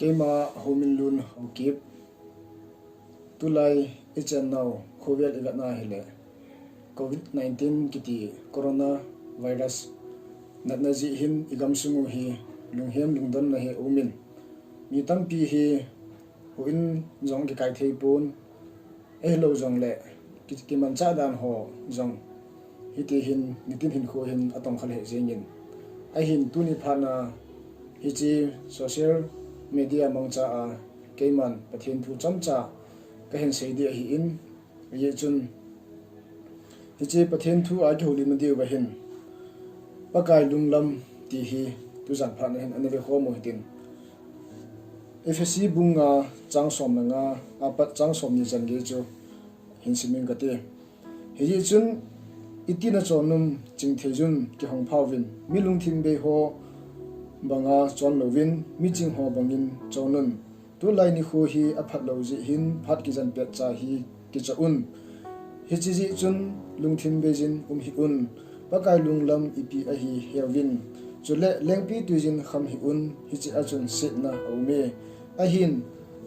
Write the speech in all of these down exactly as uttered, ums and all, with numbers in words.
Keima Hominlun Haokip. Tulai i chennau khovel i vetna hile covid nineteen kiti corona virus natna jeh hin i gamsung u hi lunghem lungdonna hi aumin. Mi tampi hi houin jong kikai thei pon, ahilou jongle ki, kimanchah dan ho jong hiti hin nitin hinkho hin atongkha lheh jengin. Ahin tuni phatna hiche social media mangcha a keiman Pathen thu chomcha kahin sei ding ahin, hijeh chun hiche Pathen thu a kihoulimna diuva hin Pakai lunglam ti hi tujan phatna hin ana vekhom u hitin. Ephesi bung nga chang som le nga apat chang somni chan gei chu hin simin kate. Hijeh chun, i tina chonum chingtheijun kihong phauvin, mi lungthim bei ho banga chon louvin, miching ho bangin chonun. Tulai nikho hi aphat lou jeh hin phat kijen petcha hi kichah un. Hiche jeh chun lungthim beijin um hih un. Pakai lunglam ipi ahi heuvin. Chule lengpitwi jin kham hih un, hiche a chun setna aume. Ahin,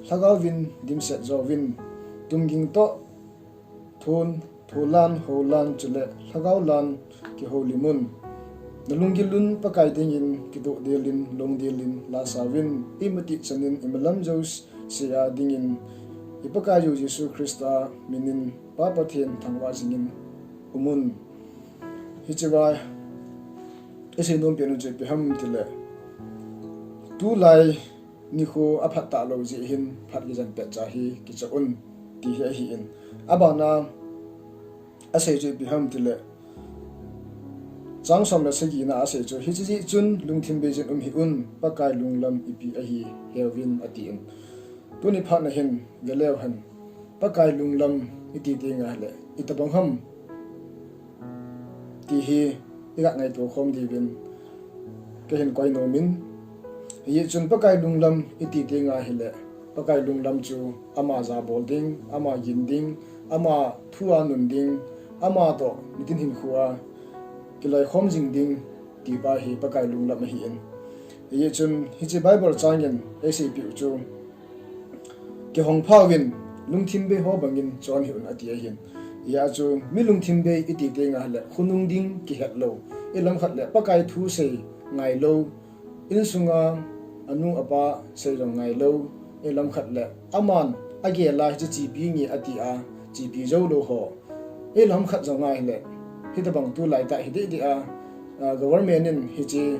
lhagaovin dimset jouvin. Tumging toh thon, tholan, houlan, chule lhagao lan kihoulimun. Na lunggil un Pakai dingin kidoh delin, long delin, lasa uvin, imatih chanin imalam jouse a dingin, i Pakaiyu Jesu Christa minin Pa Pathen thangvah jingin umun. Hichea isei nom penu chu ipi ham tile, tulai nikho aphat talou jeh hin phat kijen petcha hi kichah un, ti hi ahin. Abana asei chu ipi ham tile, chang som le sagina asei chu, hiche jeh chun lungthim beijin um hih un, Pakai lunglam ipi ahi heuvin atin. Tuni phatna hin veleu hen, Pakai lunglam iti tenga hile itobang ham ti hi iga ngaito khom diuvin kahin koi nomin. Hijeh chun Pakai lunglam iti tenga hile, Pakai lunglam chu ama jabol ding, ama gin ding, ama thu a nun ding, ama toh nitin hinkho a kiloikhom jing ding, ti pa hi Pakai lunglam ahin. Hijeh chun hiche Bible changin eiseipeh u chu, kihong phauvin, lungthim bei ho bangin chon hih un ati ahin. Hijeh a chu mi lungthim bei iti tenga hile, khonung ding kihet lou, ilam khat le Pakai thu sei ngai lou, insunga anu apa sei jong ngai lou, ilam khat le aman agel a hiche chepi nge ati a chepi jou lou ho, ilam khat jong ngai le, hitobang tulai tah hi dehdeh a, ah, government in hiche,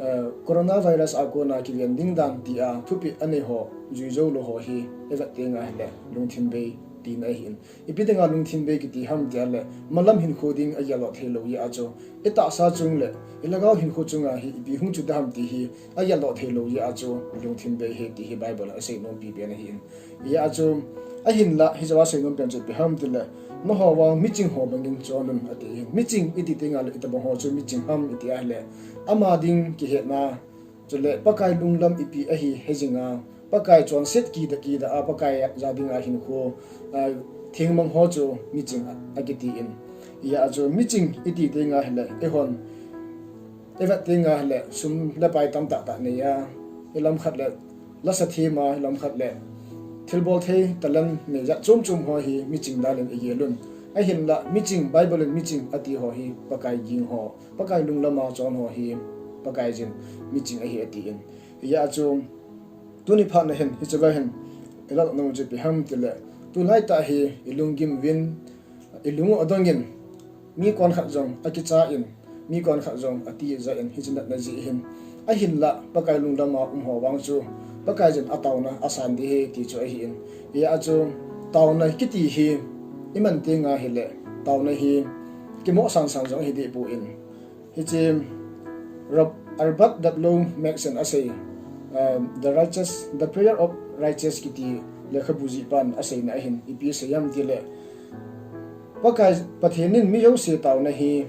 ah, coronavirus a kona kiven ding dan tia thupeh anei ho jui jou lou ho hi ivet tenga hile lungthim bei tina ahin. Ipi dinga lungthim bei kiti ham tile, malam hinkho ding agel doh theilou jeh a chu, itahsa chung le ilhagao hinkho chunga hi ipi hung chu ding ham ti hi agel doh theilou jeh a chu lungthim bei ahi ti hi Bible in asei nompi pen ahin. Hijeh a chu, ahinla hichea sei nom pen chu ipi ham tile, nangho vang miching ho bangin chon un ati ahin. Miching iti tenga le itobang ho chu miching ham iti ahile, ama ding kihetna, chule Pakai lunglam ipi ahi hejinga, Pakai chonset kida kida a Pakai ja dinga hinkho, ah, thengmang ho chu miching a, akitin. Hijeh a chu miching iti tenga hile, eihon ivet tenga hile, sum le pai tamtah tah nei a, ilam khat le lasa them a, ilam khat le thilbol thei talent nei jat chom chom ho hi miching dalin igelun. Ahinla miching, Bible in miching ati ho hi Pakai ging ho, Pakai lunglam a chon ho hi Pakaiyin miching ahi atin. Hijeh a chu tuni phatna hin hichea hin ilah nom chu ipi ham tile, tulai tah hi ilunggim uvin, ilung u adongin, mi konkhat jong akicha in, mi konkhat jong atija in, hiche natna jeh hin. Ahinla Pakai lunglam a um ho vang chu Pakaiyin ataona asan ding ahi ti chu ahin. Hijeh a chu taona kiti hi iman tenga hile, taona hi kimoh sansan jong hideh poi. Hiche Rob-, Albert W Max in asei, ah, The Righteous, The Prayer of Righteous kiti lekhabu jihpan aseina ahin, ipi asei ham tile, Pakai Pathen in mi jouse taona hi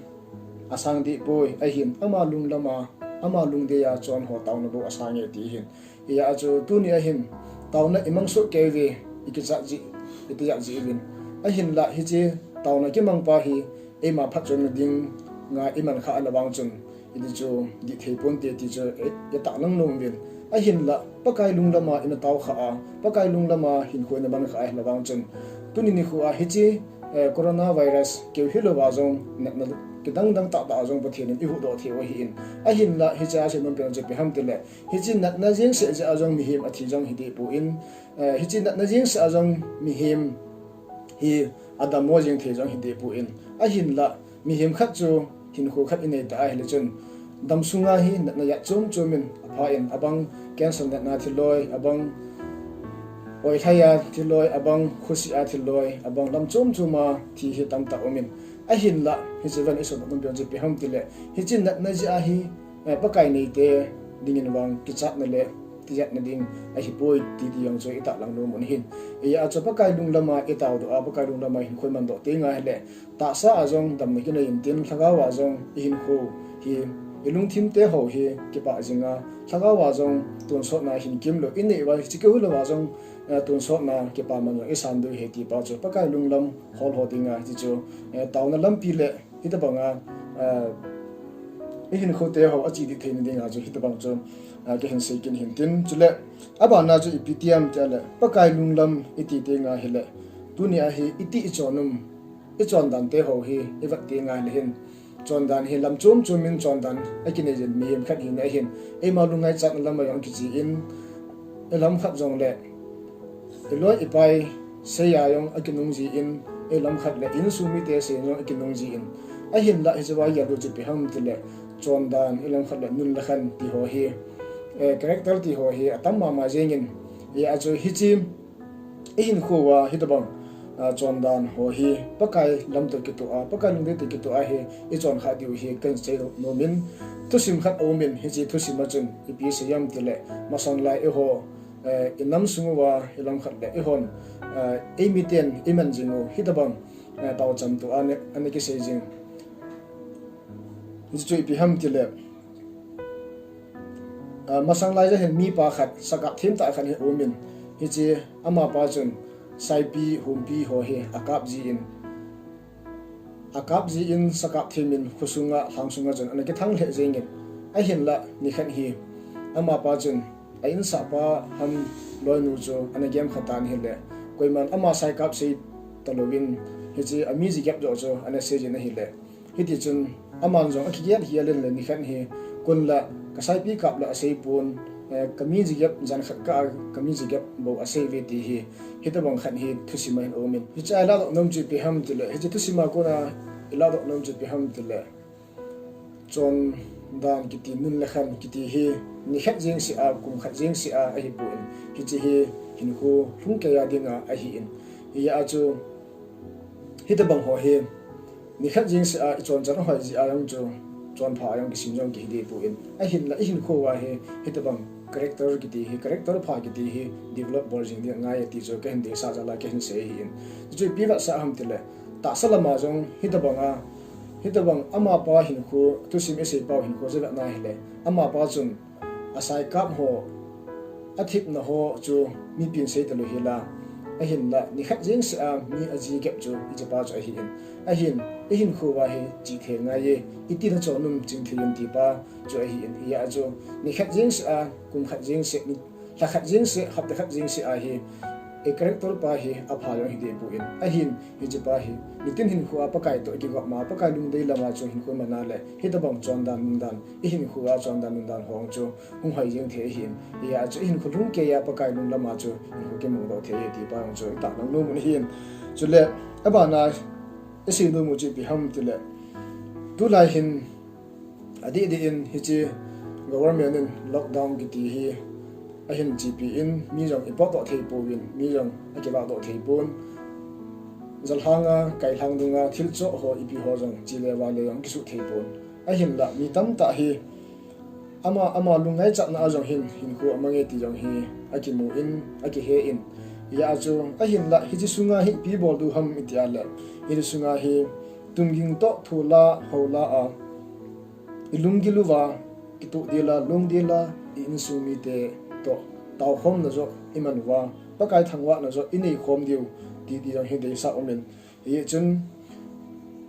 asang deh poi, ahin ama lunglam a, ama lungdei a chon ho taona bou asange ti ahin. Hijeh a chu tuni ahin, taona imang soh kei uve, ikichat jeh, itijat jeh uvin. Ahinla hiche taona kimang pa hi eima phatchomna dinga iman khah ana vang chun, hiti chu dih thei ponte ti chu i, itahlang nom uvin. Ahinla, Pakai lunglam a ina tao kha a, Pakai lunglam a hinkho ina man kha a ahile vang chun, tuni nikho a hiche, eh, coronavirus keu hilou va jong natna kidang dang tah tah a jong Pathen in eihuhdoh thei u ahin. Ahinla, hiche a seinom pen chu ipi ham itile, hiche natna jeng seh jeh a jong mihem athi jong hideh pon, eh, hiche natna jeng seh a jong mihem hi adammo jeng thei jong hideh pon. Ahinla, mihem khat chu hinkho khat inei ta ahile chun, dam sunga hi natna jat chom chom in apha in, abang cancer natna thil loi, abang oilhai a thil loi, abang khosih a thil loi, abang lam chom chom a thi hi tamtah um in. Ahinla, hiche van iseinom pen chu ipi ham itile, hiche natna jeh a hi, eh, Pakai neite dingin vang kichatna le tijatna ding ahipoi ti ti jong chu itahlang nom u ahin. Hijeh a chu Pakai lunglam a itao doh a, Pakai lunglam a hinkho iman doh teng ahile, tahsa a jong damna kinei intin, lhagao a jong ihinkho hi, ilungthim te ho hi kipah jing a, lhagao a jong tonsotna hin kimlou, inei uva hiche keu hilou va jong, eh, tonsotna kipaman jong isan diu ahi ti pa chu Pakai lunglam hol ho dinga hiche chu, eh, taona lampi le hitabang a, eh, ihinkho te ho ache dih theina dinga chu hitabang chu, eh, kahin sei kit in tin. Chule, abana chu ipi ti ham itile, Pakai lunglam iti teng ahile, tuni a hi iti ichon um, ichon dan te ho hi ivet teng ahile hin, chondan hi lam chom chom in chondan akinei jin mihem khat hina ahin, eima lungngaichatna lam a jong kiche in, ilam khat jongle iloi ipai sei a jong akinung jin, ilam khat le insung mite sei jong akinung jin, ahinla hiche va gel diu chu ipi ham itile, chondan, ilam khat le nun le khan ti ho hi, eh, character ti ho hi atam mama jeng in, hijeh a chu hiche ihinkho uva hitabang, ah, chondan ho hi Pakai lam toh kitoh a, Pakai lungdei toh kitoh a hi ichon kha diu hi kahin sei nom in, thusim khat aum in, hiche thusim a chun ipi asei ham itile, masang lai eiho, eh, inam sung uva ilam khat le eihon, eh, eimiten iman jing u hitabang, eh, taochan toh a ana, ana kisei jing. Hiche chu ipi ham itile, ah, masang lai jeh hin mipa khat, sakap them tah khat hi aum in, hiche amapa chun saipi, humpi ho hi akap jin, akap jin, sakap them in khosunga, lhang sunga chun ana kithang lheh jeng in, ahinla nikhat hi amapa chun a insahpa ham loinu chu ana gemkha tan ahile, koiman ama saikap sei talouvin, hiche a mi jigep joh chu ana sei jin ahile, hiti chun aman jong akigel hiel in le, nikhat hi kon la kasaipi kap la asei pon, eh, kami jigep jan khat kah a kami jigep bou asei uve ti hi, hitabang khat hi thusim a hin aum in. Hiche a iladoh nom chu ipi ham itile, hiche thusim a kona iladoh nom chu ipi ham itile, chondan kiti, nun le khan kiti hi nikhat jeng seh a, kum khat jeng seh a ahipon, hiche hi hinkho lhungkeiya dinga ahin. Hijeh a chu hitabang ho hi nikhat jeng seh a ichon chan ahoi jeh a jong chu chonpha a jong kisim jong kihideh pon, ahinla ihinkho uva hi hitabang character kiti hi, character pha kiti hi develop bol jing ding angai ti chu kahin deisah jal a kahin sei ahin. Chu ipi vetsah ham itile, tahsa lam a jong hitabang a, hitabang amapa hinkho, thusim isei pau hinkho chu ivet na ahile, amapa chun asaikap ho, athipna ho chu mipin sei talou hila, ahinla nikhat jeng seh a mi ajigep chu hichepa chu ahin. Ahin, ihinkho uva hi chihthei ngai e, iti nachon um chingthei un ti pa chu ahin. Hijeh a chu nikhat jeng seh a, kum khat jeng seh, ni, lha khat jeng seh, hapta khat jeng seh a hi, i character pa hi apha jong hideh pon, ahin, hichepa hi nitin hinkho a Pakai toh ikigop ma, Pakai lungdei lam a chu hinkho iman a le, hitabang chondan nundan, ihinkho a chondan nundan ho chu hung hoi jeng thei ahin. Hijeh a chu ihinkho lhungkeiya Pakai lunglam a chu hinkho kimangdoh thei ahi ti pa jong chu itahlang nom u ahin. Chule, abana isei nom u chu ipi ham itile, tulai hin adeh deh in hiche government in lockdown kiti hi ahin chepi in, mi jong ipotdoh thei pouvin, mi jong akiladoh thei pon, jalhang a, kailhang dunga thil choh ho ipi ho jong che le va le jong kisuh thei pon. Ahinla mi tamtah hi ama, ama lungngaichatna a jong hin hinkho amang e ti jong hi akimu in, akihe in. Hijeh a chu ahinla hiche sunga hi ipi bol diu ham iti a le, hiche sunga hi tumging toh thola hola a ilunggil uva, kitoh dela, long dela, i insung mite toh taokhomna joh iman uva, Pakai thangvahna joh inei khom diu ti ti jong hi deisah um in. Hichun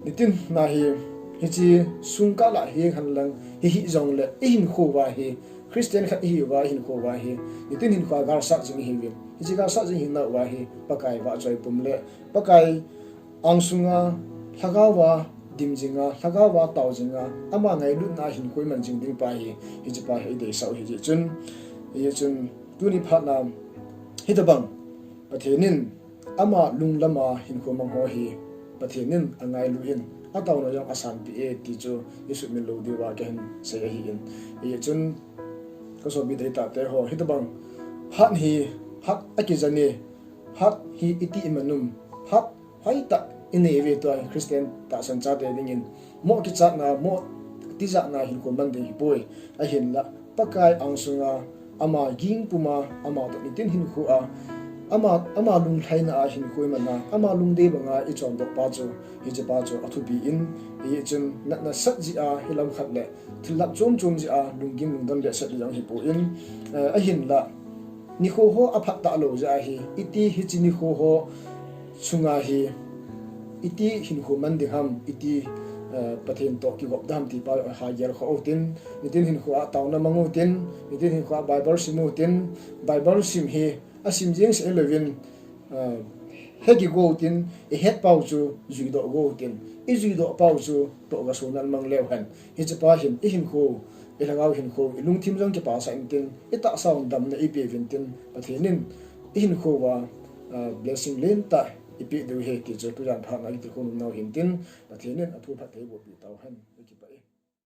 nitin na hi Hiche sungkah lah hi henlang, hi hijongle, i hinkho uva hi, Christian khat ihiuva, i hinkho uva hi, nitin hinkho a galsat jing ihiuvin. Hiche galsat jing hinau va hi, Pakai vahchoi pum le, Pakai angsunga, lhagao va dim jinga, lhagao va tao jinga, ama ngailutna hinkho iman jing ding pa hi, hiche pa hi ideisah u hijeh chun, hijeh chun, tuni phatna, hitobang, Pathen in, ama lunglam a hinkho mang ho hi, Pathen in angailu in, ataona jong asanpeh e ti chu, isuhmil lou diuva kahin sei ahin. Hijeh chun, kasopi deitah te ho, hitobang, phat hi, phat akijan e, phat hi iti iman um, phat hoitah inei uve tua Christian tahsan chate dingin, mo kichatna, mo tijatna hinkho man ding hipoi, ahinla, Pakai angsunga, ama ging puma, ama toh nitin hinkho a, ama, ama lunglhaina a hinkho iman a, ama lungdei banga ichondoh pa chu, hiche pa chu athupi in, hijeh chun natna sat jeh a, hilam khat le, thil lhap chom chom jeh a, lunggim lungdon behseh jong hipon, eh, ahinla, nikho ho aphat talou jeh ahi, iti hiche nikho ho chunga hi, iti hinkho man ding ham, iti, eh, Pathen toh kigop ding ham ti pa hagel kha utin, nitin hinkho a taona mang utin, nitin hinkho a Bible sim utin, Bible sim hi asim jeng seh louvin, eh, he kigo utin, ihet pau chu juidoh go utin, ijuidoh pau chu tohgasonan mang leu hen. Hiche pa hin, i hinkho, i lhagao hinkho, i lungthim jong kipasah intin, i tahsa un damna ipeuvin tin, Pathen in, i hinkho uva, ah, blessing lentah ipeh diu ahi ti chu tujan phatna kiti khom nau hin tin, Pathen in athu phatthei eiboh peh tauhen, i kipah.